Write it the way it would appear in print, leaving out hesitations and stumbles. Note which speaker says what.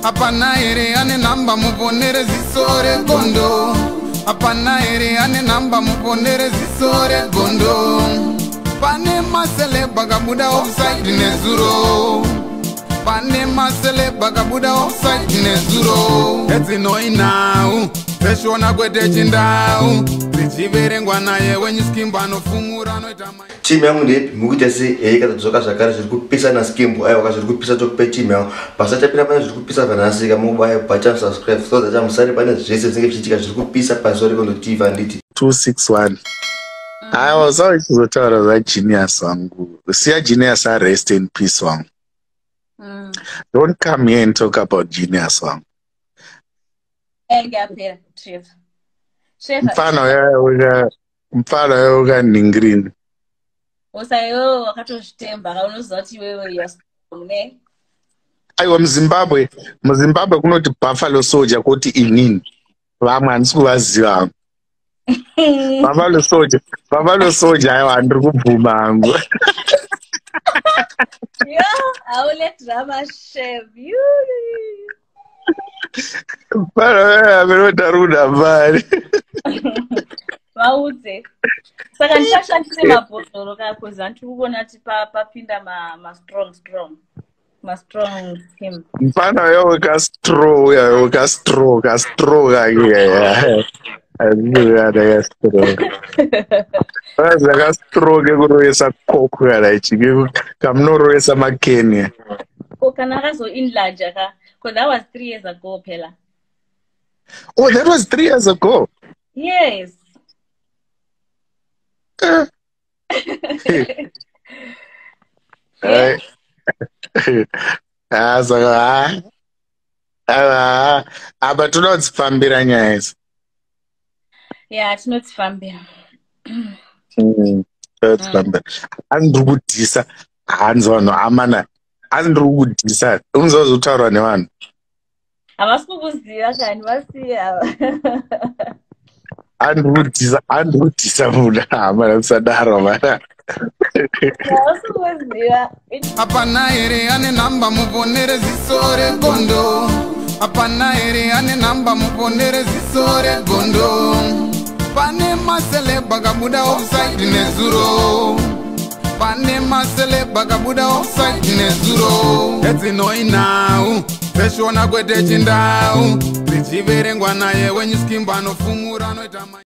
Speaker 1: Hapana here ane nhamba muponere ziso regondo? Hapana here ane nhamba muponere ziso regondo? Pane maceleb akabuda offside nezuro. Pane maceleb akabuda offside nezuro. Edzinoi nhau dzeshona kwete chindau dzichiverengwa naye wenyu Skimbo anofumura anoita.
Speaker 2: Timu yangu ndeipi? Mukuita sei? Ei, katadzoka zvakare, zviri kupisa naSkimbo. Aiwa, zviri kupisa, tokupe timu yangu pasachapinda pane zviri kupisa vanhasika. Mubaya button subscribe so that musare pane zvese zvinenge zvichiitika zviri kupisa pazuva rekondo TV, handiti?
Speaker 3: 261. Aiwa, usava ichizotaura zvaGenius wangu. Siya Genius arest in peace wangu. Don't come here and talk about Genius wangu.
Speaker 4: Ngiyaphela, Trevor. Trevor.
Speaker 3: Mfana uyauka, mfana uyauka nhingirini.
Speaker 4: Usaiwewe wakatozvitemba, unoziva kuti iwewe you are strong, ne?
Speaker 3: Aiwa, muZimbabwe kunoti Buffalo Soldier, kuti inini vamwe handisi kuvaziva hangu. Buffalo Soldier, Buffalo Soldier. Aiwa, handiri kubvuma hangu.
Speaker 4: Yo, haule drama, shem. You.
Speaker 3: Mfana amenoti kuda mari.
Speaker 4: Vaudze. Saka ndichashandise mabhodhoro ka, 'cause handiri kuona kuti papinda ma-strong strong. Ma-strong team.
Speaker 3: Mfana uyo kastraw, uyo kastraw, kastraw kake. Andikana kastraw, aza kastraw kekurovesa coke kana ichi kamunorovesa makeni.
Speaker 4: Ko kana akazo-enlarge ka, 'cause that was 3 years ago phela.
Speaker 3: Oh, that was 3 years ago?
Speaker 4: Yes.
Speaker 3: Eh. Hayi. Ah, saka ha, ah, apa toda kudzifambira nyaya idzi.
Speaker 4: Ya, tinodzifambira.
Speaker 3: Toda kudzifambira. Asi ndiri kudhisa hanzi vanhu amana, asi ndiri kudhisa unoziva zvotaurwa nevanhu.
Speaker 4: Havasi kukuziva kani, vasiye ava.
Speaker 3: Andiri kudhisa, andiri kudhisa munhu amana, kusadaro mana.
Speaker 4: Havasi kukuziva.
Speaker 1: Hapana here ane nhamba muponere ziso regondo? Hapana here ane nhamba muponere ziso regondo? Pane maceleb akabuda offside nezuro. Pane maceleb akabuda offside nezuro. Edzinoi nhau dzeshona kwete chindau dzichiverengwa naye wenyu Skimbo anofumura anoita.